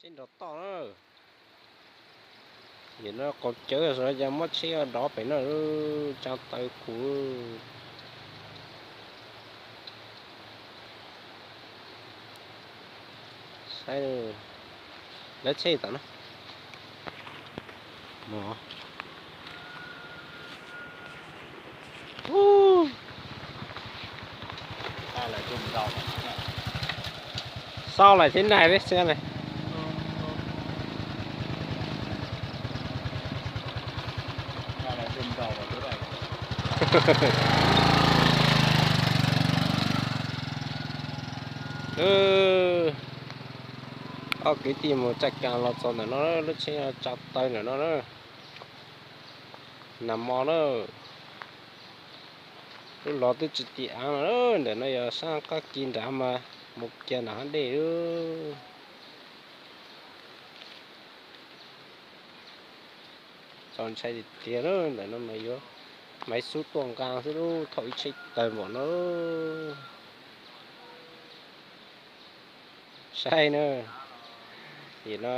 Tsheb nrov toj na. Yog no qaum cawv xwb ces muab tsheb dov pem no, tsa taw kuv. Saib, lawv tsheb tom no. Xauj lawm thiab nag thiab xwb ne. Ob kwv tij mus tsa kas los txog ntawm no, lub tsheb tsa taw ntawm no na. Nag hmo na, lub los twb tsis tim av no, ntawm no yog sab qab kis nrad mas mus kiag nram hav dej. Txaus ntshai tiag tiag na, ntawm no mas yuav maiv xub tuaj nqa xwb lub, thauj ib tsheb tawg npaum no. Saib na, vim no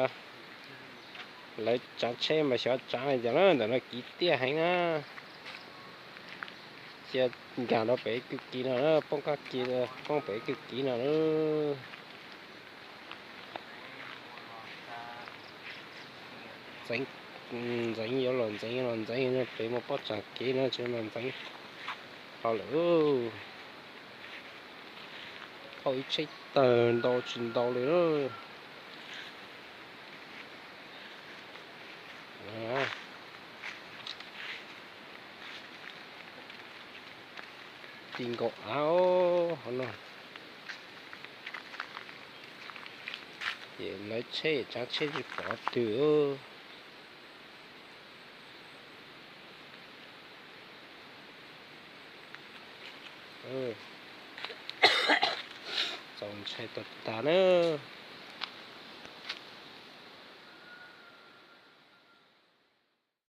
lawv tsav tsheb mas xyov tsav li cas na, ntawm no kiv tiaj heev na. Cia nkag rau pem kwj kiv no, poob qab kiv, poob pem kwj kiv no na. Ntxeev, ntxeev yuav los ntxeev los ntxeev pem mus pob tsav kev no tsis los ntxeev ho lawm. Thauj ib tsheb tawg ntau tsis ntau li na. Ti nkaus av hov no. Ces lawv tsheb tsav tsheb tsis pom twg. Txaus ntshai tag tag na.